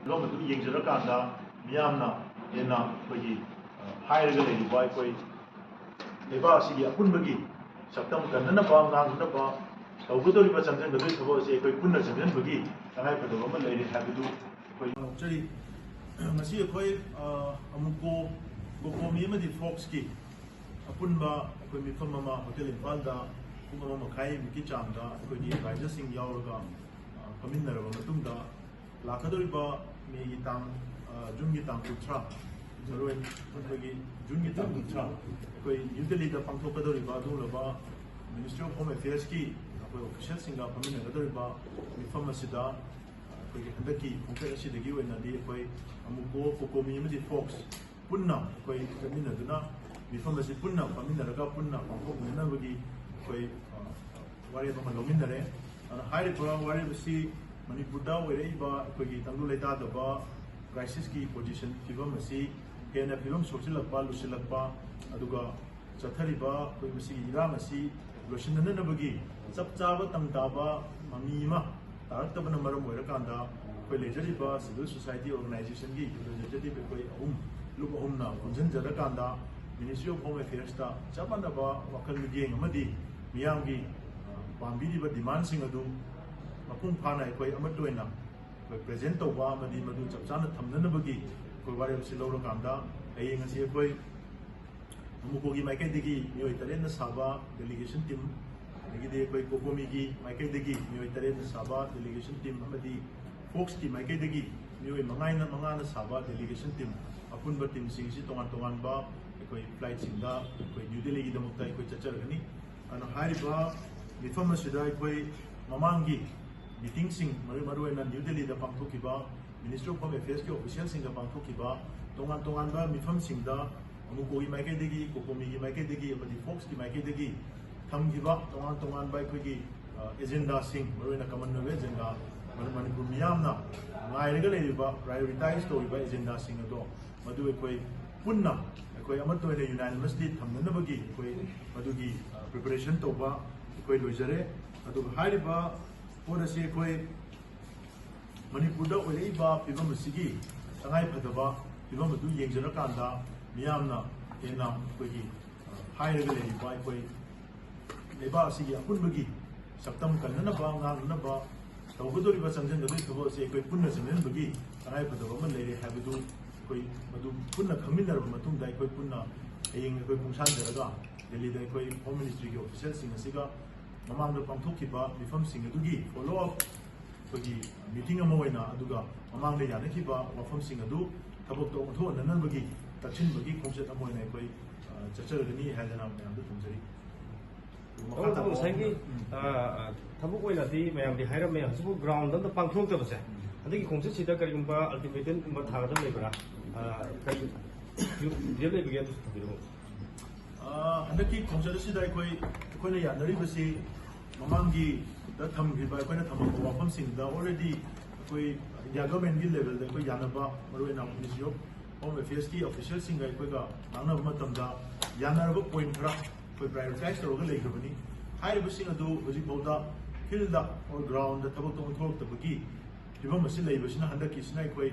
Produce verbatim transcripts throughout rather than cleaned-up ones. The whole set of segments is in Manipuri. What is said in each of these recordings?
ꯐꯤꯕꯝ ꯑꯗꯨ ꯌꯦꯡꯖꯔꯀꯥꯟꯗ ꯃꯤꯌꯥꯝꯅ ꯍꯦꯟꯅ ꯑꯩꯈꯣꯏꯒꯤ, ꯑ, ꯍꯥꯏꯔꯒ ꯂꯩꯔꯤꯕ ꯑꯩꯈꯣꯏ ꯂꯩꯕꯥꯛ ꯑꯁꯤꯒꯤ ꯑꯄꯨꯟꯕꯒꯤ ꯁꯛꯇꯝ ꯀꯟꯅꯅꯕ, ꯉꯥꯡꯅꯅꯕ ꯇꯧꯒꯗꯧꯔꯤꯕ, ꯆꯪꯁꯤꯟꯒꯗꯧꯔꯤꯕ ꯊꯕꯛ ꯑꯁꯤ ꯑꯩꯈꯣꯏ ꯄꯨꯟꯅ ꯆꯪꯁꯤꯟꯕꯒꯤ ꯇꯉꯥꯏꯐꯗꯕ ꯑꯃ ꯂꯩꯔꯦ ꯍꯥꯏꯕꯗꯨ ꯑꯩꯈꯣꯏ ꯂꯥꯎꯖꯔꯤ꯫ ꯉꯁꯤ ꯑꯩꯈꯣꯏ, ꯑ, ꯑꯃꯨꯀꯣ, ꯀꯣꯀꯣꯃꯤ ꯑꯃꯗꯤ ꯐꯣꯛꯁꯀꯤ ꯑꯄꯨꯟꯕ ꯑꯩꯈꯣꯏ ꯃꯤꯐꯝ ꯑꯃ ꯍꯣꯇꯦꯜ ꯏꯝꯐꯥꯜꯗ ꯄꯨꯡ ꯑꯃ ꯃꯈꯥꯏꯃꯨꯛꯀꯤ ꯆꯥꯡꯗ ꯑꯩꯈꯣꯏꯒꯤ ꯔꯥꯏꯖꯔꯁꯤꯡ ꯌꯥꯎꯔꯒ, ꯑ, ꯐꯝꯃꯤꯟꯅꯔꯕ ꯃꯇꯨꯡꯗ, ꯂꯥꯛꯀꯗꯧꯔꯤꯕ ꯃꯦꯒꯤ ꯇꯥꯡ, ꯑ, ꯖꯨꯟꯒꯤ ꯇꯥꯡ ꯀꯨꯟꯊ꯭ꯔꯥ, ꯃꯔꯨꯑꯣꯏ-, ꯑꯩꯈꯣꯏꯒꯤ ꯖꯨꯟꯒꯤ ꯇꯥꯡ ꯀꯨꯟꯊ꯭ꯔꯥ, ꯑꯩꯈꯣꯏ ꯅ꯭ꯌꯨ ꯗꯦꯜꯂꯤꯗ ꯄꯥꯡꯊꯣꯛꯀꯗꯧꯔꯤꯕ ꯑꯗꯨꯒꯨꯝꯂꯕ Ministry of Home Affairsꯀꯤ ꯑꯩꯈꯣꯏ ꯑꯣꯐꯤꯁꯤꯌꯦꯜꯁꯤꯡꯒ ꯐꯝꯃꯤꯟꯅꯒꯗꯧꯔꯤꯕ ꯃꯤꯐꯝ ꯑꯁꯤꯗ, ꯑ, ꯑꯩꯈꯣꯏꯒꯤ ꯍꯟꯗꯛꯀꯤ ꯈꯣꯡꯆꯠ ꯑꯁꯤꯗꯒꯤ ꯑꯣꯏꯅꯗꯤ ꯑꯩꯈꯣꯏ ꯑꯃꯨꯀꯣ, ꯀꯣꯀꯣꯃꯤ ꯑꯃꯗꯤ ꯐꯣꯛꯁ ꯄꯨꯟꯅ ꯑꯩꯈꯣꯏ ꯆꯠꯃꯤꯟꯅꯗꯨꯅ ꯃꯤꯐꯝ ꯑꯁꯤ ꯄꯨꯟꯅ ꯐꯝꯃꯤꯟꯅꯔꯒ ꯄꯨꯟꯅ ꯄꯥꯡꯊꯣꯛꯃꯤꯟꯅꯅꯕꯒꯤ ꯑꯩꯈꯣꯏ, ꯑ, ꯋꯥꯔꯦꯞ ꯑꯃ ꯂꯧꯃꯤꯟꯅꯔꯦ꯫ ꯑꯗꯨꯅ ꯍꯥꯏꯔꯤꯕ ꯋꯥꯔꯦꯞ ꯑꯁꯤ ꯃꯅꯤꯄꯨꯔꯗ ꯑꯣꯏꯔꯛꯏꯕ ꯑꯩꯈꯣꯏꯒꯤ ꯇꯪꯗꯨ ꯂꯩꯇꯥꯗꯕ crisis ꯀꯤ position, ꯐꯤꯕꯝ ꯑꯁꯤ ꯍꯦꯟꯅ ꯐꯤꯕꯝ ꯁꯣꯛꯆꯤꯜꯂꯛꯄ, ꯂꯨꯁꯤꯜꯂꯛꯄ, ꯑꯗꯨꯒ ꯆꯠꯊꯔꯤꯕ ꯑꯩꯈꯣꯏ ꯃꯁꯤꯒꯤ ꯏꯔꯥꯡ ꯑꯁꯤ ꯂꯣꯏꯁꯤꯟꯅꯅꯕꯒꯤ ꯆꯞ ꯆꯥꯕ ꯇꯪ ꯇꯥꯕ ꯃꯃꯤ ꯑꯃ ꯇꯥꯔꯛꯇꯕꯅ ꯃꯔꯝ ꯑꯣꯏꯔꯀꯥꯟꯗ, ꯑꯩꯈꯣꯏ ꯂꯩꯖꯔꯤꯕ civil society organizationꯒꯤ representative ꯑꯩꯈꯣꯏ ꯑꯍꯨꯝ, ꯂꯨꯞ ꯑꯍꯨꯝꯅ ꯄꯨꯟꯁꯤꯟꯖꯔꯀꯥꯟꯗ Ministry of Home Affairsꯇ ꯆꯞ ꯃꯥꯟꯅꯕ ꯋꯥꯈꯜ ꯃꯤꯠꯌꯦꯡ ꯑꯃꯗꯤ ꯃꯤꯌꯥꯝꯒꯤ, ꯑ, ꯄꯥꯝꯕꯤꯔꯤꯕ demandꯁꯤꯡ ꯑꯗꯨ ꯃꯄꯨꯡ ꯐꯥꯅ ꯑꯩꯈꯣꯏ ꯑꯃꯠꯇ ꯑꯣꯏꯅ ꯑꯩꯈꯣꯏ present ꯇꯧꯕ ꯑꯃꯗꯤ ꯃꯗꯨ ꯆꯞ ꯆꯥꯅ ꯊꯝꯅꯅꯕꯒꯤ ꯑꯩꯈꯣꯏ ꯋꯥꯔꯦꯞ ꯑꯁꯤ ꯂꯧꯔꯀꯥꯟꯗ, ꯍꯌꯦꯡ ꯑꯁꯤ ꯑꯩꯈꯣꯏ ꯑꯃꯨꯀꯣꯒꯤ ꯃꯥꯏꯀꯩꯗꯒꯤ ꯃꯤꯑꯣꯏ ꯇꯔꯦꯠꯅ ꯁꯥꯕ delegation team, ꯑꯗꯒꯤꯗꯤ ꯑꯩꯈꯣꯏ ꯀꯣꯀꯣꯃꯤꯒꯤ ꯃꯥꯏꯀꯩꯗꯒꯤ ꯃꯤꯑꯣꯏ ꯇꯔꯦꯠꯅ ꯁꯥꯕ delegation team ꯑꯃꯗꯤ ꯐꯣꯛꯁꯀꯤ ꯃꯥꯏꯀꯩꯗꯒꯤ ꯃꯤꯑꯣꯏ ꯃꯉꯥꯅ, ꯃꯉꯥꯅ ꯁꯥꯕ delegation team, ꯑꯄꯨꯟꯕ teamꯁꯤꯡ ꯑꯁꯤ ꯇꯣꯉꯥꯟ ꯇꯣꯉꯥꯟꯕ ꯑꯩꯈꯣꯏ flightꯁꯤꯡꯗ ꯑꯩꯈꯣꯏ ꯅ꯭ꯌꯨ ꯗꯦꯜꯂꯤꯒꯤꯗꯃꯛꯇ ꯑꯩꯈꯣꯏ ꯆꯠꯆꯔꯒꯅꯤ꯫ ꯑꯗꯨꯅ ꯍꯥꯏꯔꯤꯕ ꯃꯤꯐꯝ ꯑꯁꯤꯗ ꯑꯩꯈꯣꯏ ꯃꯃꯥꯡꯒꯤ meetingꯁꯤꯡ, ꯃꯔꯨ, ꯃꯔꯨꯑꯣꯏꯅ ꯅ꯭ꯌꯨ ꯗꯦꯜꯂꯤꯗ ꯄꯥꯡꯊꯣꯛꯈꯤꯕ Ministry of Home Affairsꯀꯤ officialꯁꯤꯡꯒ ꯄꯥꯡꯊꯣꯛꯈꯤꯕ ꯇꯣꯉꯥꯟ ꯇꯣꯉꯥꯟꯕ ꯃꯤꯐꯝꯁꯤꯡꯗ ꯑꯃꯨꯀꯣꯒꯤ ꯃꯥꯏꯀꯩꯗꯒꯤ, ꯀꯣꯀꯣꯃꯤꯒꯤ ꯃꯥꯏꯀꯩꯗꯒꯤ ꯑꯃꯗꯤ ꯐꯣꯛꯁꯀꯤ ꯃꯥꯏꯀꯩꯗꯒꯤ ꯊꯝꯈꯤꯕ ꯇꯣꯉꯥꯟ ꯇꯣꯉꯥꯟꯕ ꯑꯩꯈꯣꯏꯒꯤ, ꯑ, agendaꯁꯤꯡ, ꯃꯔꯨꯑꯣꯏꯅ common ꯑꯣꯏꯕ agenda, ꯃꯔꯨ ꯃꯅꯤꯄꯨꯔ ꯃꯤꯌꯥꯝꯅ ꯉꯥꯏꯔꯒ ꯂꯩꯔꯤꯕ, prioritize ꯇꯧꯔꯤꯕ agendaꯁꯤꯡ ꯑꯗꯣ ꯃꯗꯨ ꯑꯩꯈꯣꯏ ꯄꯨꯟꯅ, ꯑꯩꯈꯣꯏ ꯑꯃꯠꯇ ꯑꯣꯏꯅ unanimously ꯊꯝꯅꯅꯕꯒꯤ ꯑꯩꯈꯣꯏ ꯃꯗꯨꯒꯤ, ꯑ, preparation ꯇꯧꯕ ꯑꯩꯈꯣꯏ ꯂꯣꯏꯖꯔꯦ꯫ ꯑꯗꯨꯒ ꯍꯥꯏꯔꯤꯕ ꯄꯣꯠ ꯑꯁꯤ ꯑꯩꯈꯣꯏ ꯃꯅꯤꯄꯨꯔꯗ ꯑꯣꯏꯔꯛꯏꯕ ꯐꯤꯕꯝ ꯑꯁꯤꯒꯤ ꯇꯉꯥꯏ ꯐꯗꯕ ꯐꯤꯕꯝ ꯑꯗꯨ ꯌꯦꯡꯖꯔꯀꯥꯟꯗ ꯃꯤꯌꯥꯝꯅ ꯍꯦꯟꯅ ꯑꯩꯈꯣꯏꯒꯤ, ꯑ, ꯍꯥꯏꯔꯒ ꯂꯩꯔꯤꯕ ꯑꯩꯈꯣꯏ ꯂꯩꯕꯥꯛ ꯑꯁꯤꯒꯤ ꯑꯄꯨꯟꯕꯒꯤ ꯁꯛꯇꯝ ꯀꯟꯅꯅꯕ, ꯉꯥꯛꯅꯅꯕ ꯇꯧꯒꯗꯧꯔꯤꯕ, ꯆꯪꯁꯤꯟꯒꯗꯧꯔꯤꯕ ꯊꯕꯛ ꯑꯁꯤ ꯑꯩꯈꯣꯏ ꯄꯨꯟꯅ ꯆꯪꯁꯤꯟꯕꯒꯤ ꯇꯉꯥꯏ ꯐꯗꯕ ꯑꯃ ꯂꯩꯔꯦ ꯍꯥꯏꯕꯗꯨ ꯑꯩꯈꯣꯏ ꯃꯗꯨ ꯄꯨꯟꯅ ꯈꯪꯃꯤꯟꯅꯔꯕ ꯃꯇꯨꯡꯗ ꯑꯩꯈꯣꯏ ꯄꯨꯟꯅ ꯍꯌꯦꯡ ꯑꯩꯈꯣꯏ ꯄꯨꯡꯁꯥꯟꯖꯔꯒ ꯗꯦꯜꯂꯤꯗ ꯑꯩꯈꯣꯏ ꯍꯣꯝ ꯃꯤꯅꯤꯁꯇ꯭ꯔꯤꯒꯤ ꯑꯣꯐꯤꯁꯤꯌꯦꯜꯁꯤꯡ ꯑꯁꯤꯒ ꯃꯃꯥꯡꯗ ꯄꯥꯡꯊꯣꯛꯈꯤꯕ ꯃꯤꯐꯝꯁꯤꯡ ꯑꯗꯨꯒꯤ ꯐꯣꯂꯣ ꯑꯞ ꯑꯩꯈꯣꯏꯒꯤ ꯃꯤꯇꯤꯡ ꯑꯃ ꯑꯣꯏꯅ, ꯑꯗꯨꯒ ꯃꯃꯥꯡꯗ ꯌꯥꯅꯈꯤꯕ ꯋꯥꯐꯝꯁꯤꯡ ꯑꯗꯨ ꯊꯕꯛꯇ ꯑꯣꯟꯊꯣꯛꯅꯅꯕꯒꯤ ꯇꯛꯁꯤꯟꯕꯒꯤ ꯈꯣꯡꯆꯠ ꯑꯃ ꯑꯣꯏꯅ ꯑꯩꯈꯣꯏ, ꯑ, ꯆꯠꯆꯔꯒꯅꯤ ꯍꯥꯏꯗꯅ ꯃꯌꯥꯝꯗ ꯊꯝꯖꯔꯤ꯫ ꯃꯈꯥ ꯇꯥꯕ ꯉꯁꯥꯏꯒꯤ, ꯎꯝ꯫ ꯑ, ꯑ, ꯊꯕꯛ ꯑꯣꯏꯅꯗꯤ ꯃꯌꯥꯝꯗꯤ ꯍꯥꯏꯔꯝꯃꯦ, ꯍꯧꯖꯤꯛꯐꯥꯎ ꯒ꯭ꯔꯥꯎꯟꯗ ꯑꯝꯇ ꯄꯥꯡꯊꯣꯛꯇꯕꯁꯦ, ꯎꯝ꯫ ꯍꯟꯗꯛꯀꯤ ꯈꯣꯡꯆꯠꯁꯤꯗ ꯀꯔꯤꯒꯨꯝꯕ ꯑꯜꯇꯤꯃꯦꯇꯝꯒꯨꯝꯕ ꯊꯥꯒꯗꯕ ꯂꯩꯕ꯭ꯔꯥ? ꯑ, ꯀꯔꯤ ꯐꯤꯕꯝ ꯂꯩꯕꯒꯦ? ꯑꯗꯨꯁꯨ ꯊꯝꯕꯤꯔꯝꯃꯨ꯫ ꯑ, ꯍꯟꯗꯛꯀꯤ ꯈꯣꯡꯆꯠ ꯑꯁꯤꯗ ꯑꯩꯈꯣꯏ, ꯑꯩꯈꯣꯏꯅ ꯌꯥꯅꯔꯤꯕꯁꯤ ꯃꯃꯥꯡꯒꯤꯗ ꯊꯝꯈꯤꯕ, ꯑꯩꯈꯣꯏꯅ ꯊꯝꯃꯛꯄ ꯋꯥꯐꯝꯁꯤꯡꯗ already ꯑꯩꯈꯣꯏ ꯏꯟꯗꯤꯌꯥ ꯒꯚꯔꯟꯃꯦꯟꯠꯀꯤ ꯂꯦꯚꯦꯜꯗ ꯑꯩꯈꯣꯏ ꯌꯥꯅꯕ, ꯃꯔꯨꯑꯣꯏꯅ ꯃꯤꯅꯤꯁꯇ꯭ꯔꯤ ꯑꯣꯐ ꯍꯣꯝ ꯑꯦꯐꯤꯌꯔꯁꯀꯤ ꯑꯣꯐꯤꯁꯤꯌꯦꯜꯁꯤꯡꯒ ꯑꯩꯈꯣꯏꯒ ꯉꯥꯡꯅꯕ ꯃꯇꯝꯗ ꯌꯥꯅꯔꯕ ꯄꯣꯏꯟꯠ ꯈꯔ ꯑꯩꯈꯣꯏ ꯄ꯭ꯔꯥꯏꯑꯣꯔꯤꯇꯥꯏꯁ ꯇꯧꯔꯒ ꯂꯩꯈ꯭ꯔꯕꯅꯤ꯫ ꯍꯥꯏꯔꯤꯕꯁꯤꯡ ꯑꯗꯨ ꯍꯧꯖꯤꯛꯐꯥꯎꯗ ꯐꯤꯜꯗ ꯑꯣꯔ ꯒ꯭ꯔꯥꯎꯟꯗ ꯊꯕꯛꯇ ꯑꯣꯟꯊꯣꯔꯛꯇꯕꯒꯤ ꯐꯤꯕꯝ ꯑꯁꯤ ꯂꯩꯕꯁꯤꯅ ꯍꯟꯗꯛꯀꯤꯁꯤꯅ ꯑꯩꯈꯣꯏ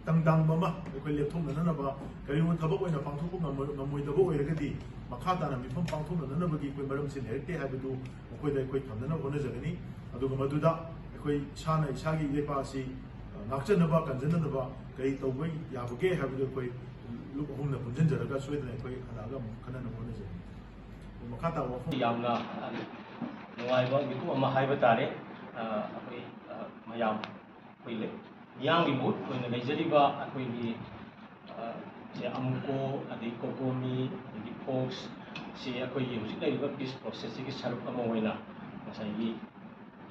ꯇꯪꯗꯥꯡꯕ ꯑꯃ ꯑꯩꯈꯣꯏ ꯂꯦꯞꯊꯣꯛꯅꯅꯕ, ꯀꯔꯤꯒꯨꯝꯕ ꯊꯕꯛ ꯑꯣꯏꯅ ꯄꯥꯡꯊꯣꯛꯄ ꯉꯝꯃꯣꯏ-, ꯉꯝꯃꯣꯏꯗꯕ ꯑꯣꯏꯔꯒꯗꯤ ꯃꯈꯥ ꯇꯥꯅ ꯃꯤꯐꯝ ꯄꯥꯡꯊꯣꯛꯅꯅꯕꯒꯤ ꯑꯩꯈꯣꯏ ꯃꯔꯝꯁꯤ ꯂꯩꯔꯛꯇꯦ ꯍꯥꯏꯕꯗꯨ ꯃꯈꯣꯏꯗ ꯑꯩꯈꯣꯏ ꯊꯝꯅꯅꯕ ꯍꯣꯠꯅꯖꯒꯅꯤ꯫ ꯑꯗꯨꯒ ꯃꯗꯨꯗ ꯑꯩꯈꯣꯏ ꯏꯁꯥꯅ ꯏꯁꯥꯒꯤ ꯏꯔꯩꯄꯥꯛ ꯑꯁꯤ, ꯑ, ꯉꯥꯛꯆꯅꯕ, ꯀꯟꯖꯅꯅꯕ ꯀꯔꯤ ꯇꯧꯕ ꯌꯥꯕꯒꯦ ꯍꯥꯏꯕꯗꯨ ꯑꯩꯈꯣꯏ ꯂꯨꯞ ꯑꯍꯨꯝꯅ ꯄꯨꯟꯁꯤꯟꯖꯔꯒ ꯁꯣꯏꯗꯅ ꯑꯩꯈꯣꯏ ꯍꯜꯂꯛꯑꯒ ꯑꯃꯨꯛ ꯈꯟꯅꯅꯕ ꯍꯣꯠꯅꯖꯒꯅꯤ꯫ ꯃꯈꯥ ꯇꯥꯕ ꯋꯥꯐꯝ ꯌꯥꯝꯅ ꯅꯨꯡꯉꯥꯏꯕ ꯃꯤꯀꯨꯞ ꯑꯃ ꯍꯥꯏꯕ ꯇꯥꯔꯦ꯫ ꯑ, ꯑꯩꯈꯣꯏ, ꯑ, ꯃꯌꯥꯝ ꯑꯩꯈꯣꯏ ꯂꯩ-, ꯃꯤꯌꯥꯝꯒꯤ ꯃꯍꯨꯠ ꯑꯣꯏꯅ ꯂꯩꯖꯔꯤꯕ ꯑꯩꯈꯣꯏꯒꯤ, ꯑ, ꯁꯦ ꯑꯃꯨꯀꯣ, ꯑꯗꯒꯤ ꯀꯣꯀꯣꯃꯤ, ꯑꯗꯒꯤ ꯐꯣꯛꯁ ꯁꯤ ꯑꯩꯈꯣꯏꯒꯤ ꯍꯧꯖꯤꯛ ꯂꯩꯔꯤꯕ ꯄꯤꯁ ꯄ꯭ꯔꯣꯁꯦꯁꯁꯤꯒꯤ ꯁꯔꯨꯛ ꯑꯃ ꯑꯣꯏꯅ ꯉꯁꯥꯏꯒꯤ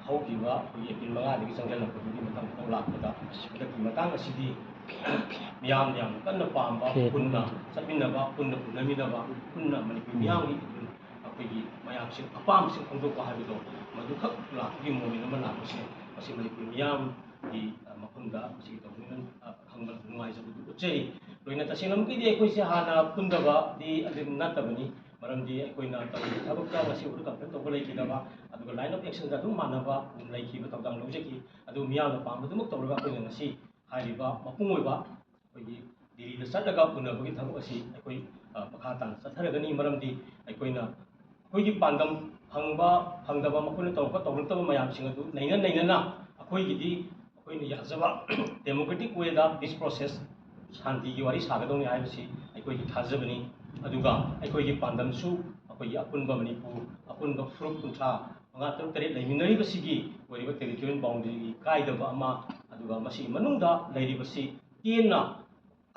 ꯍꯧꯈꯤꯕ ꯑꯩꯈꯣꯏꯒꯤ ꯑꯦꯄ꯭ꯔꯤꯜ ꯃꯉꯥꯗꯒꯤ ꯆꯪꯁꯤꯜꯂꯛꯄꯗꯨꯒꯤ ꯃꯇꯝ ꯐꯥꯎ ꯂꯥꯛꯄꯗ ꯍꯟꯗꯛꯀꯤ ꯃꯇꯥꯡ ꯑꯁꯤꯗꯤ ꯃꯤꯌꯥꯝꯅ ꯌꯥꯝ ꯀꯟꯅ ꯄꯥꯝꯕ, ꯄꯨꯟꯅ ꯆꯠꯃꯤꯟꯅꯕ, ꯄꯨꯟꯅ ꯄꯨꯅꯃꯤꯟꯅꯕ, ꯄꯨꯟꯅ ꯃꯅꯤꯄꯨꯔ ꯃꯤꯌꯥꯝꯒꯤ ꯑꯩꯈꯣꯏꯒꯤ ꯃꯌꯥꯝꯁꯤꯡ ꯑꯄꯥꯝꯕꯁꯤꯡ ꯐꯣꯡꯗꯣꯛꯄ ꯍꯥꯏꯕꯗꯣ, ꯃꯗꯨꯈꯛ ꯂꯥꯛꯄꯒꯤ ꯃꯣꯃꯦꯟ ꯑꯃ ꯂꯥꯛꯄꯁꯦ, ꯃꯁꯤ ꯃꯅꯤꯄꯨꯔ ꯃꯤꯌꯥꯝꯒꯤ, ꯑ, ꯃꯐꯝꯗ ꯃꯁꯤꯒꯤ ꯇꯧꯖꯔꯤꯕ, ꯑ, ꯈꯪꯕ ꯅꯨꯡꯉꯥꯏꯖꯕꯗꯨ ꯎꯠꯆꯔꯤ꯫ ꯂꯣꯏꯅ ꯇꯁꯦꯡꯂꯃꯛꯀꯤꯗꯤ ꯑꯩꯈꯣꯏꯁꯦ ꯍꯥꯟꯅ ꯄꯨꯟꯗꯕꯗꯤ ꯑꯗꯨꯝ ꯅꯠꯇꯕꯅꯤ꯫ ꯃꯔꯝꯗꯤ ꯑꯩꯈꯣꯏꯅ ꯇꯧꯔꯤꯕ ꯊꯕꯛꯇ ꯉꯁꯤ ꯎꯔꯨ ꯀꯟꯐꯔꯦꯟꯁ ꯇꯧꯕ ꯂꯩꯈꯤꯗꯕ, ꯑꯗꯨꯒ line of action ꯗ ꯑꯗꯨꯝ ꯃꯥꯟꯅꯕ ꯑꯗꯨꯝ ꯂꯩꯈꯤꯕ ꯊꯧꯗꯥꯡ ꯂꯧꯖꯈꯤ꯫ ꯑꯗꯨ ꯃꯤꯌꯥꯝꯅ ꯄꯥꯝꯕꯗꯨꯃꯛ ꯇꯧꯔꯒ ꯑꯩꯈꯣꯏꯅ ꯉꯁꯤ ꯍꯥꯏꯔꯤꯕ ꯃꯄꯨꯡ ꯑꯣꯏꯕ ꯑꯩꯈꯣꯏꯒꯤ ꯗꯤꯜꯂꯤꯗ ꯆꯠꯂꯒ ꯎꯅꯕꯒꯤ ꯊꯕꯛ ꯑꯁꯤ ꯑꯩꯈꯣꯏ, ꯑ, ꯃꯈꯥ ꯇꯥꯅ ꯆꯠꯊꯔꯒꯅꯤ꯫ ꯃꯔꯝꯗꯤ ꯑꯩꯈꯣꯏꯅ ꯑꯩꯈꯣꯏꯒꯤ ꯄꯥꯟꯗꯝ ꯐꯪꯕ ꯐꯪꯗꯕ, ꯃꯈꯣꯏꯅ ꯇꯧꯔꯛꯄ ꯇꯧꯔꯛꯇꯕ ꯃꯌꯥꯝꯁꯤꯡ ꯑꯗꯨ ꯅꯩꯅ ꯅꯩꯅꯅ ꯑꯩꯈꯣꯏꯒꯤꯗꯤ ꯑꯩꯈꯣꯏꯅ ꯌꯥꯖꯕ democratic way ꯗ peace process, ꯁꯥꯟꯇꯤꯒꯤ ꯋꯥꯔꯤ ꯁꯥꯒꯗꯧꯅꯤ ꯍꯥꯏꯕꯁꯤ ꯑꯩꯈꯣꯏꯒꯤ ꯊꯥꯖꯕꯅꯤ꯫ ꯑꯗꯨꯒ ꯑꯩꯈꯣꯏꯒꯤ ꯄꯥꯟꯗꯝꯁꯨ ꯑꯩꯈꯣꯏꯒꯤ ꯑꯄꯨꯟꯕ ꯃꯅꯤꯄꯨꯔ, ꯑꯄꯨꯟꯕ ꯐꯨꯔꯨꯞ ꯀꯨꯟꯊ꯭ꯔꯥ ꯃꯉꯥ, ꯇꯔꯨꯛ, ꯇꯔꯦꯠ ꯂꯩꯃꯤꯟꯅꯔꯤꯕꯁꯤꯒꯤ ꯑꯣꯏꯔꯤꯕ territorial boundary ꯒꯤ ꯀꯥꯏꯗꯕ ꯑꯃ, ꯑꯗꯨꯒ ꯃꯁꯤꯒꯤ ꯃꯅꯨꯡꯗ ꯂꯩꯔꯤꯕꯁꯤ ꯇꯦꯟꯅ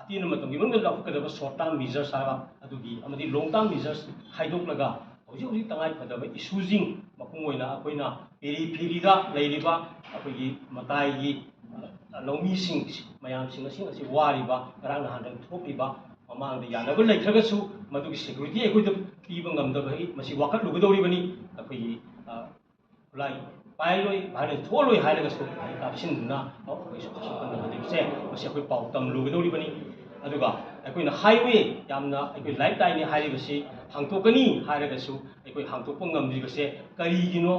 ꯑꯇꯦꯟꯕ ꯃꯇꯝꯒꯤ ꯃꯅꯨꯡꯗ ꯂꯧꯈꯠꯀꯗꯕ short term measures ꯍꯥꯏꯕ ꯑꯗꯨꯒꯤ ꯑꯃꯗꯤ long term measures ꯈꯥꯏꯗꯣꯛꯂꯒ ꯍꯧꯖꯤꯛ ꯍꯧꯖꯤꯛ ꯇꯉꯥꯏ ꯐꯗꯕ issue ꯁꯤꯡ, ꯃꯄꯨꯡ ꯑꯣꯏꯅ ꯑꯩꯈꯣꯏꯅ periphery ꯗ ꯂꯩꯔꯤꯕ ꯑꯩꯈꯣꯏꯒꯤ ꯃꯇꯥꯏꯒꯤ, ꯑ, ꯂꯧꯃꯤꯁꯤꯡ ꯃꯌꯥꯝꯁꯤꯡ ꯑꯁꯤ ꯉꯁꯤ ꯋꯥꯔꯤꯕ, ꯉꯔꯥꯡ ꯅꯍꯥꯟꯗ ꯊꯣꯛꯂꯤꯕ, ꯃꯃꯥꯡꯗ ꯌꯥꯅꯕ ꯂꯩꯈ꯭ꯔꯒꯁꯨ ꯃꯗꯨꯒꯤ security ꯑꯩꯈꯣꯏꯗ ꯄꯤꯕ ꯉꯝꯗꯕꯒꯤ ꯃꯁꯤ ꯋꯥꯀꯠꯂꯨꯒꯗꯧꯔꯤꯕꯅꯤ꯫ ꯑꯩꯈꯣꯏꯒꯤ, ꯑ, ꯈꯨꯠꯂꯥꯏ ꯄꯥꯏꯔꯣꯏ, violence ꯊꯣꯛꯑꯔꯣꯏ ꯍꯥꯏꯔꯒꯁꯨ ꯀꯥꯞꯁꯤꯟꯗꯨꯅ ꯑꯩꯈꯣꯏꯁꯨ ꯑꯁꯣꯛꯄ ꯅꯪꯍꯜꯂꯤꯕꯁꯦ ꯃꯁꯤ ꯑꯩꯈꯣꯏ ꯄꯥꯎ ꯇꯝꯂꯨꯒꯗꯧꯔꯤꯕꯅꯤ꯫ ꯑꯗꯨꯒ ꯑꯩꯈꯣꯏꯅ highway ꯌꯥꯝꯅ ꯑꯩꯈꯣꯏ lifeline ꯅꯤ ꯍꯥꯏꯔꯤꯕꯁꯤ ꯍꯥꯡꯇꯣꯛꯀꯅꯤ ꯍꯥꯏꯔꯒꯁꯨ ꯑꯩꯈꯣꯏ ꯍꯥꯡꯇꯣꯛꯄ ꯉꯝꯗ꯭ꯔꯤꯕꯁꯦ ꯀꯔꯤꯒꯤꯅꯣ?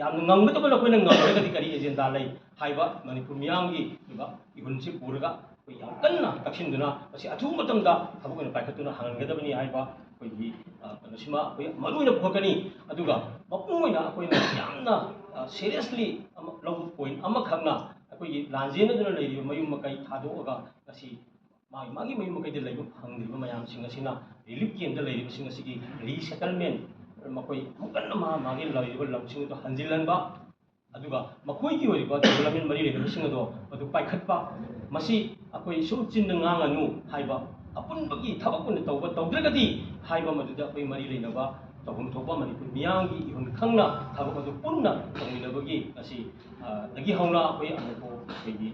ꯌꯥꯝꯅ ꯉꯝꯒꯗꯕ ꯑꯩꯈꯣꯏꯅ ꯉꯝꯗ꯭ꯔꯒꯗꯤ ꯀꯔꯤ agenda ꯂꯩ ꯍꯥꯏꯕ ꯃꯅꯤꯄꯨꯔ ꯃꯤꯌꯥꯝꯒꯤ ꯑꯣꯏꯕ ꯏꯍꯨꯜꯁꯤ ꯄꯨꯔꯒ ꯑꯩꯈꯣꯏ ꯌꯥꯝ ꯀꯟꯅ ꯇꯛꯁꯤꯟꯗꯨꯅ ꯃꯁꯤ ꯑꯊꯨꯕ ꯃꯇꯝꯗ ꯊꯕꯛ ꯑꯣꯏꯅ ꯄꯥꯏꯈꯠꯇꯨꯅ ꯍꯥꯡꯍꯟꯒꯗꯕꯅꯤ ꯍꯥꯏꯕ ꯑꯩꯈꯣꯏꯒꯤ, ꯑ, ꯀꯩꯅꯣꯁꯤꯃ ꯑꯩꯈꯣꯏ ꯃꯔꯨ ꯑꯣꯏꯅ ꯄꯨꯈꯠꯀꯅꯤ꯫ ꯑꯗꯨꯒ ꯃꯄꯨꯡ ꯑꯣꯏꯅ ꯑꯩꯈꯣꯏꯅ ꯌꯥꯝꯅ, ꯑ, seriously ꯑꯃ ꯂꯧꯕ point ꯑꯃꯈꯛꯅ ꯑꯩꯈꯣꯏꯒꯤ ꯂꯥꯟꯖꯦꯟꯅꯗꯨꯅ ꯂꯩꯔꯤꯕ ꯃꯌꯨꯝ ꯃꯀꯩ ꯊꯥꯗꯣꯛꯑꯒ ꯉꯁꯤ ꯃꯥꯒꯤ, ꯃꯥꯒꯤ ꯃꯌꯨꯝ ꯃꯀꯩꯗ ꯂꯩꯕ ꯐꯪꯗ꯭ꯔꯤꯕ ꯃꯌꯥꯝꯁꯤꯡ ꯑꯁꯤꯅ relief camp ꯗ ꯂꯩꯔꯤꯕꯁꯤꯡ ꯑꯁꯤꯒꯤ resettlement, ꯃꯈꯣꯏ ꯑꯃꯨꯛ ꯍꯟꯅ ꯃꯥ ꯃꯥꯒꯤ ꯂꯩꯔꯤꯕ ꯂꯝꯁꯤꯡ ꯑꯗꯨ ꯍꯟꯖꯤꯜꯍꯟꯕ, ꯑꯗꯨꯒ ꯃꯈꯣꯏꯒꯤ ꯑꯣꯏꯔꯤꯕ development ꯃꯔꯤ ꯂꯩꯅꯕꯁꯤꯡ ꯑꯗꯣ ꯃꯗꯨ ꯄꯥꯏꯈꯠꯄ, ꯃꯁꯤ ꯑꯩꯈꯣꯏ ꯁꯨꯝ ꯆꯤꯟꯗ ꯉꯥꯡꯉꯅꯨ ꯍꯥꯏꯕ, ꯑꯄꯨꯟꯕꯒꯤ ꯊꯕꯛ ꯑꯣꯏꯅ ꯇꯧꯕ, ꯇꯧꯗ꯭ꯔꯒꯗꯤ ꯍꯥꯏꯕ ꯃꯗꯨꯗ ꯑꯩꯈꯣꯏ ꯃꯔꯤ ꯂꯩꯅꯕ ꯇꯧꯐꯝ ꯊꯣꯛꯄ ꯃꯅꯤꯄꯨꯔ ꯃꯤꯌꯥꯝꯒꯤ ꯏꯍꯨꯜ ꯈꯪꯅ ꯊꯕꯛ ꯑꯗꯨ ꯄꯨꯟꯅ ꯇꯧꯃꯤꯟꯅꯕꯒꯤ ꯉꯁꯤ, ꯑ, ꯗꯒꯤ ꯍꯧꯅ ꯑꯩꯈꯣꯏ ꯑꯃꯨꯛꯐꯥꯎ ꯑꯩꯈꯣꯏꯒꯤ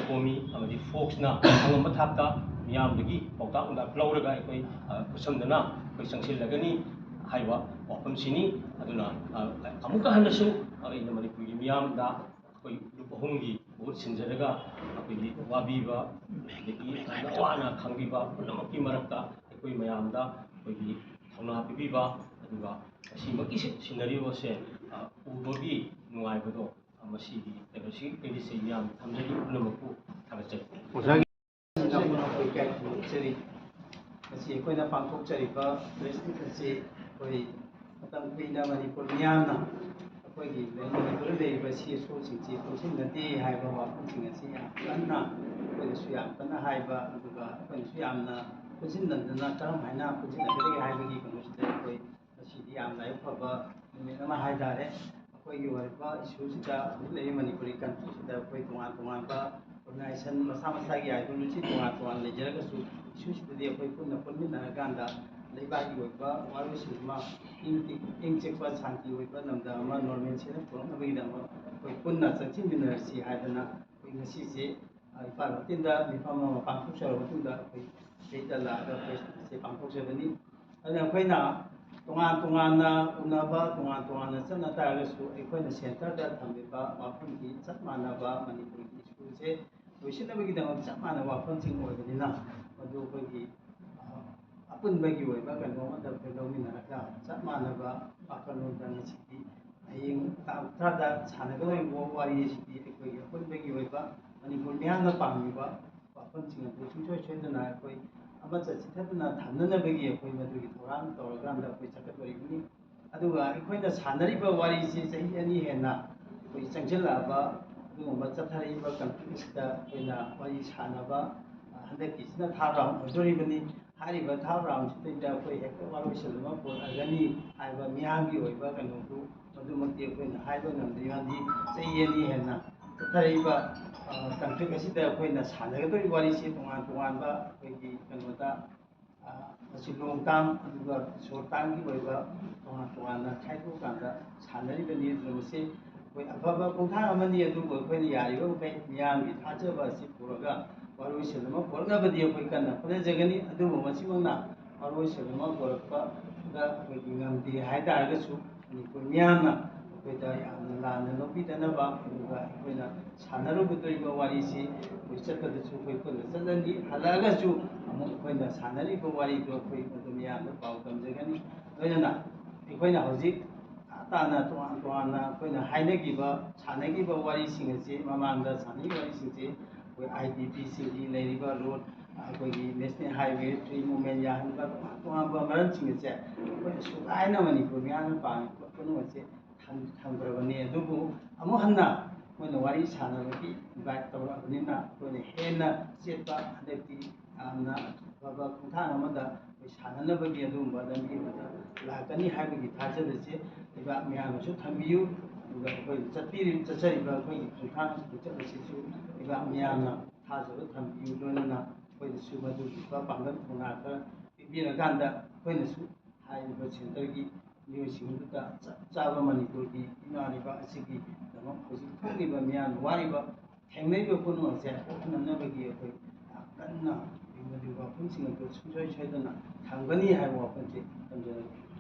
ꯀꯣꯃꯤ ꯑꯃꯗꯤ ꯐꯣꯛꯁꯅ ꯑꯉꯝꯕ ꯊꯥꯛꯇ ꯃꯤꯌꯥꯝꯗꯒꯤ ꯄꯥꯎꯇꯥꯛ ꯅꯨꯡꯇꯥꯛ ꯂꯧꯔꯒ ꯑꯩꯈꯣꯏ, ꯑ, ꯈꯨꯠꯁꯝꯅꯅ ꯑꯩꯈꯣꯏ ꯆꯪꯁꯤꯜꯂꯒꯅꯤ ꯍꯥꯏꯕ ꯋꯥꯐꯝꯁꯤꯅꯤ꯫ ꯑꯗꯨꯅ, ꯑ, ꯑꯃꯨꯛꯀ ꯍꯟꯅꯁꯨ ꯑꯩꯅ ꯃꯅꯤꯄꯨꯔꯒꯤ ꯃꯤꯌꯥꯝꯗ ꯑꯩꯈꯣꯏ ꯂꯨꯞ ꯑꯍꯨꯝꯒꯤ ꯃꯍꯨꯠ ꯁꯤꯟꯖꯔꯒ ꯑꯩꯈꯣꯏꯒꯤ ꯋꯥꯕꯤꯕ ꯑꯗꯒꯤ ꯑꯋꯥ ꯑꯅꯥ ꯈꯪꯕꯤꯕ ꯄꯨꯝꯅꯃꯛꯀꯤ ꯃꯔꯛꯇ ꯑꯩꯈꯣꯏ ꯃꯌꯥꯝꯗ ꯑꯩꯈꯣꯏꯒꯤ ꯊꯧꯅꯥ ꯄꯤꯕꯤꯕ, ꯑꯗꯨꯒ ꯑꯁꯤꯃꯛꯀꯤ ꯁꯤ-, ꯁꯤꯟꯅꯔꯤꯕꯁꯦ, ꯑ, ꯎꯕꯒꯤ ꯅꯨꯡꯉꯥꯏꯕꯗꯣ, ꯑ, ꯃꯁꯤꯒꯤ ꯀꯩꯅꯣꯁꯤ, ꯑꯩꯒꯤꯁꯦ ꯌꯥꯝ ꯊꯝꯖꯔꯤ꯫ ꯄꯨꯝꯅꯃꯛꯄꯨ ꯊꯥꯒꯠꯆꯔꯤ꯫ ꯑꯣꯖꯥꯒꯤ ꯃꯁꯤ ꯑꯩꯈꯣꯏꯅ ꯄꯥꯡꯊꯣꯛꯆꯔꯤꯕ ꯐꯦꯁꯇꯤꯚꯦꯜ ꯑꯁꯤ ꯑꯩꯈꯣꯏ ꯃꯇꯝ ꯀꯨꯏꯅ ꯃꯅꯤꯄꯨꯔ ꯃꯤꯌꯥꯝꯅ ꯑꯩꯈꯣꯏꯒꯤ ꯃꯅꯤꯄꯨꯔꯗ ꯂꯩꯔꯤꯕ ꯁꯤ ꯑꯦꯁ ꯑꯣꯁꯤꯡꯁꯤ ꯄꯨꯟꯁꯤꯟꯅꯗꯦ ꯍꯥꯏꯕ ꯋꯥꯐꯝꯁꯤꯡ ꯑꯁꯤ ꯌꯥꯝ ꯀꯟꯅ ꯑꯩꯈꯣꯏꯅꯁꯨ ꯌꯥꯝ ꯀꯟꯅ ꯍꯥꯏꯕ, ꯑꯗꯨꯒ ꯑꯩꯈꯣꯏꯅꯁꯨ ꯌꯥꯝꯅ ꯄꯨꯟꯁꯤꯟꯅꯗꯅ ꯀꯔꯝ ꯍꯥꯏꯅ ꯄꯨꯟꯁꯤꯟꯅꯒꯗꯒꯦ ꯍꯥꯏꯕꯒꯤ ꯀꯩꯅꯣꯁꯤꯗ ꯑꯩꯈꯣꯏ ꯉꯁꯤꯗꯤ ꯌꯥꯝ ꯂꯥꯏꯕꯛ ꯐꯕ ꯅꯨꯃꯤꯠ ꯑꯃ ꯍꯥꯏꯇꯥꯔꯦ꯫ ꯑꯩꯈꯣꯏꯒꯤ ꯑꯣꯏꯔꯤꯕ ꯏꯁꯨꯁꯤꯗ ꯍꯧꯖꯤꯛ ꯂꯩꯔꯤꯕ ꯃꯅꯤꯄꯨꯔꯤ ꯀꯟꯇ꯭ꯔꯤꯁꯤꯗ ꯑꯩꯈꯣꯏ ꯇꯣꯉꯥꯟ ꯇꯣꯉꯥꯟꯕ ꯑꯣꯔꯒꯅꯥꯏꯖꯦꯁꯟ ꯃꯁꯥ ꯃꯁꯥꯒꯤ ꯑꯥꯏꯗꯤꯌꯣꯂꯣꯖꯤ ꯇꯣꯉꯥꯟ ꯇꯣꯉꯥꯟ ꯂꯩꯖꯔꯒꯁꯨ, ꯏꯁꯨꯁꯤꯗꯗꯤ ꯑꯩꯈꯣꯏ ꯄꯨꯟꯅ ꯄꯨꯟꯃꯤꯟꯅꯔꯀꯥꯟꯗ ꯂꯩꯕꯥꯛꯀꯤ ꯑꯣꯏꯕ ꯋꯥꯔꯣꯏꯁꯤꯟ ꯑꯃ, ꯏꯪ ꯏꯪ ꯆꯤꯛꯄ ꯁꯥꯟꯇꯤ ꯑꯣꯏꯕ ꯂꯝꯗꯝ ꯑꯃ, ꯅꯣꯔꯃꯦꯜꯁꯤꯗ ꯄꯨꯔꯛꯅꯕꯒꯤꯗꯃꯛ ꯑꯩꯈꯣꯏ ꯄꯨꯟꯅ ꯆꯪꯁꯤꯟꯃꯤꯟꯅꯔꯁꯤ ꯍꯥꯏꯗꯅ ꯑꯩꯈꯣꯏ ꯉꯁꯤꯁꯦ, ꯑ, ꯏꯝꯐꯥꯜ ꯍꯣꯇꯦꯜꯗ ꯃꯤꯐꯝ ꯑꯃ ꯄꯥꯡꯊꯣꯛꯆꯔꯕ ꯃꯇꯨꯡꯗ ꯑꯩꯈꯣꯏ ꯁꯤꯗꯩꯗ ꯂꯥꯛꯑꯒ ꯄ꯭ꯔꯦꯁ ꯃꯤꯠꯁꯦ ꯄꯥꯡꯊꯣꯛꯆꯕꯅꯤ꯫ ꯑꯗꯨꯅ ꯑꯩꯈꯣꯏꯅ ꯇꯣꯉꯥꯟ ꯇꯣꯉꯥꯟꯅ ꯎꯅꯕ, ꯇꯣꯉꯥꯟ ꯇꯣꯉꯥꯟꯅ ꯆꯠꯅ ꯇꯥꯔꯒꯁꯨ, ꯑꯩꯈꯣꯏꯅ ꯁꯦꯟꯇꯔꯗ ꯊꯝꯂꯤꯕ ꯋꯥꯐꯝꯗꯤ ꯆꯞ ꯃꯥꯟꯅꯕ, ꯃꯅꯤꯄꯨꯔꯒꯤ ꯏꯁꯨꯁꯦ ꯂꯣꯏꯁꯤꯟꯅꯕꯒꯤꯗꯃꯛ ꯆꯞ ꯃꯥꯟꯅꯕ ꯋꯥꯐꯝꯁꯤꯡ ꯑꯣꯏꯕꯅꯤꯅ, ꯃꯗꯨ ꯑꯩꯈꯣꯏꯒꯤ, ꯑ, ꯑꯄꯨꯟꯕꯒꯤ ꯑꯣꯏꯕ ꯀꯩꯅꯣ ꯑꯃꯗ ꯑꯩꯈꯣꯏ ꯂꯧꯃꯤꯟꯅꯔꯒ ꯆꯞ ꯃꯥꯟꯅꯕ ꯋꯥꯈꯜꯂꯣꯟꯗ ꯉꯁꯤꯗꯤ ꯍꯌꯦꯡ ꯇꯥꯡ ꯇꯔꯥꯗ ꯁꯥꯟꯅꯒꯗꯧꯔꯤꯕ ꯋꯥꯔꯤ ꯑꯁꯤꯗꯤ ꯑꯩꯈꯣꯏꯒꯤ ꯑꯄꯨꯟꯕꯒꯤ ꯑꯣꯏꯕ ꯃꯅꯤꯄꯨꯔ ꯃꯤꯌꯥꯝꯅ ꯄꯥꯝꯃꯤꯕ ꯋꯥꯐꯝꯁꯤꯡ ꯑꯗꯨ ꯁꯨꯡꯁꯣꯏ ꯁꯣꯏꯗꯅ ꯑꯩꯈꯣꯏ ꯑꯃꯠꯇ ꯆꯤꯊꯗꯅ ꯊꯝꯅꯅꯕꯒꯤ ꯑꯩꯈꯣꯏ ꯃꯗꯨꯒꯤ ꯊꯧꯔꯥꯡ ꯇꯧꯔꯀꯥꯟꯗ ꯑꯩꯈꯣꯏ ꯆꯠꯀꯗꯧꯔꯤꯕꯅꯤ꯫ ꯑꯗꯨꯒ ꯑꯩꯈꯣꯏꯅ ꯁꯥꯟꯅꯔꯤꯕ ꯋꯥꯔꯤꯁꯤ ꯆꯍꯤ ꯑꯅꯤ ꯍꯦꯟꯅ ꯑꯩꯈꯣꯏ ꯆꯪꯁꯤꯜꯂꯛꯑꯕ ꯑꯗꯨꯒꯨꯝꯕ ꯆꯠꯊꯔꯛꯏꯕ ꯀꯟꯐ꯭ꯂꯤꯛꯁꯤꯗ ꯑꯩꯈꯣꯏꯅ ꯋꯥꯔꯤ ꯁꯥꯟꯅꯕ, ꯑ, ꯍꯟꯗꯛꯀꯤꯁꯤꯅ ꯊꯥꯔ ꯔꯥꯎꯟ ꯑꯣꯏꯗꯣꯔꯤꯕꯅꯤ꯫ ꯍꯥꯏꯔꯤꯕ ꯊꯥꯔ ꯔꯥꯎꯟꯁꯤꯗꯩꯗ ꯑꯩꯈꯣꯏ ꯍꯦꯛꯇ ꯋꯥꯔꯣꯏꯁꯤꯟ ꯑꯃ ꯄꯨꯔꯛꯑꯒꯅꯤ ꯍꯥꯏꯕ ꯃꯤꯌꯥꯝꯒꯤ ꯑꯣꯏꯕ ꯀꯩꯅꯣꯗꯨ ꯃꯗꯨꯃꯛꯇꯤ ꯑꯩꯈꯣꯏꯅ ꯍꯥꯏꯕ ꯉꯝꯗꯦ꯫ ꯃꯔꯝꯗꯤ ꯆꯍꯤ ꯑꯅꯤ ꯍꯦꯟꯅ ꯆꯠꯊꯔꯛꯏꯕ, ꯑ, ꯀꯟꯐ꯭ꯂꯤꯛ ꯑꯁꯤꯗ ꯑꯩꯈꯣꯏꯅ ꯁꯥꯟꯅꯒꯗꯧꯔꯤꯕ ꯋꯥꯔꯤꯁꯤ ꯇꯣꯉꯥꯟ ꯇꯣꯉꯥꯟꯕ ꯑꯩꯈꯣꯏꯒꯤ ꯀꯩꯅꯣꯗ, ꯑ, ꯃꯁꯤ ꯂꯣꯡ ꯇꯥꯝ ꯑꯗꯨꯒ ꯁꯣꯔꯠ ꯇꯥꯝꯒꯤ ꯑꯣꯏꯕ ꯇꯣꯉꯥꯟ ꯇꯣꯉꯥꯟꯅ ꯈꯥꯏꯗꯣꯛꯑꯀꯥꯟꯗ ꯁꯥꯟꯅꯔꯤꯕꯅꯤ꯫ ꯑꯗꯨꯅ ꯃꯁꯤ ꯑꯩꯈꯣꯏ ꯑꯐꯕ ꯈꯣꯡꯊꯥꯡ ꯑꯃꯅꯤ꯫ ꯑꯗꯨꯕꯨ ꯑꯩꯈꯣꯏꯅ ꯌꯥꯔꯤꯕ ꯃꯈꯩ ꯃꯤꯌꯥꯝꯒꯤ ꯊꯥꯖꯕ ꯑꯁꯤ ꯄꯨꯔꯒ ꯋꯥꯔꯣꯏꯁꯤꯟ ꯑꯃ ꯄꯨꯔꯛꯅꯕꯗꯤ ꯑꯩꯈꯣꯏ ꯀꯟꯅ ꯍꯣꯠꯅꯖꯒꯅꯤ꯫ ꯑꯗꯨꯕꯨ ꯃꯁꯤꯃꯛꯅ ꯋꯥꯔꯣꯏꯁꯤꯟ ꯑꯃ ꯄꯨꯔꯛꯄꯗ ꯑꯩꯈꯣꯏꯒꯤ ꯉꯝꯗꯦ ꯍꯥꯏ ꯇꯥꯔꯒꯁꯨ, ꯃꯅꯤꯄꯨꯔ ꯃꯤꯌꯥꯝꯅ ꯑꯩꯈꯣꯏꯗ ꯌꯥꯝꯅ ꯂꯥꯟꯅ ꯂꯧꯕꯤꯗꯅꯕ, ꯑꯗꯨꯒ ꯑꯩꯈꯣꯏꯅ ꯁꯥꯟꯅꯔꯨꯒꯗꯧꯔꯤꯕ ꯋꯥꯔꯤꯁꯤ ꯑꯩꯈꯣꯏ ꯆꯠꯄꯗꯁꯨ ꯑꯩꯈꯣꯏ ꯄꯨꯟꯅ ꯆꯠꯂꯅꯤ, ꯍꯜꯂꯛꯑꯒꯁꯨ ꯑꯃꯨꯛ ꯑꯩꯈꯣꯏꯅ ꯁꯥꯟꯅꯔꯤꯕ ꯋꯥꯔꯤꯗꯨ ꯑꯩꯈꯣꯏ ꯑꯗꯨꯝ ꯃꯤꯌꯥꯝꯗ ꯄꯥꯎ ꯇꯝꯖꯒꯅꯤ꯫ ꯂꯣꯏꯅꯅ ꯑꯩꯈꯣꯏꯅ ꯍꯧꯖꯤꯛ ꯇꯥꯅ ꯇꯣꯉꯥꯟ ꯇꯣꯉꯥꯟꯅ ꯑꯩꯈꯣꯏꯅ ꯍꯥꯏꯅꯈꯤꯕ, ꯁꯥꯟꯅꯈꯤꯕ ꯋꯥꯔꯤꯁꯤꯡ ꯑꯁꯤ, ꯃꯃꯥꯡꯗ ꯁꯥꯟꯅꯈꯤꯕ ꯋꯥꯔꯤꯁꯤꯡꯁꯤ ꯑꯩꯈꯣꯏ ꯑꯥꯏ ꯗꯤ ꯄꯤꯁꯤꯡꯒꯤ ꯂꯩꯔꯤꯕ ꯔꯣꯗ, ꯑꯩꯈꯣꯏꯒꯤ ꯅꯦꯁꯅꯦꯜ ꯍꯥꯏꯋꯦ ꯐ꯭ꯔꯤ ꯃꯨꯞꯃꯦꯟ ꯌꯥꯍꯟꯕ, ꯇꯣꯉꯥꯟ ꯇꯣꯉꯥꯟꯕ ꯃꯔꯝꯁꯤꯡ ꯑꯁꯦ ꯑꯩꯈꯣꯏꯅ ꯁꯨꯒꯥꯏꯅ ꯃꯅꯤꯄꯨꯔ ꯃꯤꯌꯥꯝꯅ ꯄꯥꯝꯃꯤꯕ ꯄꯣꯠ ꯄꯨꯝꯅꯃꯛ ꯑꯁꯦ ꯊꯝ-, ꯊꯝꯈ꯭ꯔꯕꯅꯤ꯫ ꯑꯗꯨꯕꯨ ꯑꯃꯨꯛ ꯍꯟꯅ ꯃꯣꯏꯅ ꯋꯥꯔꯤ ꯁꯥꯟꯅꯕꯒꯤ ꯏꯟꯚꯥꯏꯠ ꯇꯧꯔꯛꯑꯕꯅꯤꯅ ꯑꯩꯈꯣꯏꯅ ꯍꯦꯟꯅ ꯆꯦꯠꯄ, ꯍꯟꯗꯛꯇꯤ ꯌꯥꯝꯅ ꯑꯐꯕ ꯈꯣꯡꯊꯥꯡ ꯑꯃꯗ ꯑꯩꯈꯣꯏ ꯁꯥꯟꯅꯅꯕꯒꯤ ꯑꯗꯨꯒꯨꯝꯕ ꯂꯝꯕꯤ ꯑꯃꯗ ꯂꯥꯛꯀꯅꯤ ꯍꯥꯏꯕꯒꯤ ꯊꯥꯖꯕꯁꯦ ꯂꯩꯕꯥꯛ ꯃꯤꯌꯥꯝꯅꯁꯨ ꯊꯝꯕꯤꯌꯨ꯫ ꯑꯗꯨꯒ ꯑꯩꯈꯣꯏ ꯆꯠꯄꯤꯔꯤ-, ꯆꯠꯆꯔꯤꯕ ꯑꯩꯈꯣꯏꯒꯤ ꯈꯣꯡꯊꯥꯡ ꯈꯣꯡꯆꯠ ꯑꯁꯤꯁꯨ ꯂꯩꯕꯥꯛ ꯃꯤꯌꯥꯝꯅ ꯊꯥꯖꯕ ꯊꯝꯕꯤꯌꯨ꯫ ꯂꯣꯏꯅꯅ ꯑꯩꯈꯣꯏꯗꯁꯨ ꯃꯗꯨꯒꯨꯝꯕ ꯄꯥꯡꯒꯜ ꯊꯧꯅꯥ ꯈꯔ ꯄꯤꯕꯤꯔꯀꯥꯟꯗ ꯑꯩꯈꯣꯏꯅꯁꯨ ꯍꯥꯏꯔꯤꯕ ꯁꯦꯟꯇꯔꯒꯤ ꯃꯤꯑꯣꯏꯁꯤꯡꯗꯨꯗ ꯆꯞ ꯆꯥꯕ ꯃꯅꯤꯄꯨꯔꯒꯤ ꯏꯃꯥ ꯂꯩꯕꯥꯛ ꯑꯁꯤꯒꯤꯗꯃꯛ ꯍꯧꯖꯤꯛ ꯊꯣꯛꯂꯤꯕ ꯃꯤꯌꯥꯝꯅ ꯋꯥꯔꯤꯕ ꯊꯦꯡꯅꯔꯤꯕ ꯄꯨꯝꯅꯃꯛ ꯑꯁꯦ ꯀꯣꯛꯍꯟꯅꯅꯕꯒꯤ ꯑꯩꯈꯣꯏ ꯌꯥꯝ ꯀꯟꯅ ꯃꯗꯨꯒꯤ ꯋꯥꯐꯝꯁꯤꯡ ꯑꯗꯨ ꯁꯨꯡꯁꯣꯏ ꯁꯣꯏꯗꯅ ꯊꯝꯒꯅꯤ ꯍꯥꯏꯕ ꯋꯥꯐꯝꯁꯦ ꯊꯝꯖꯔꯒꯦ꯫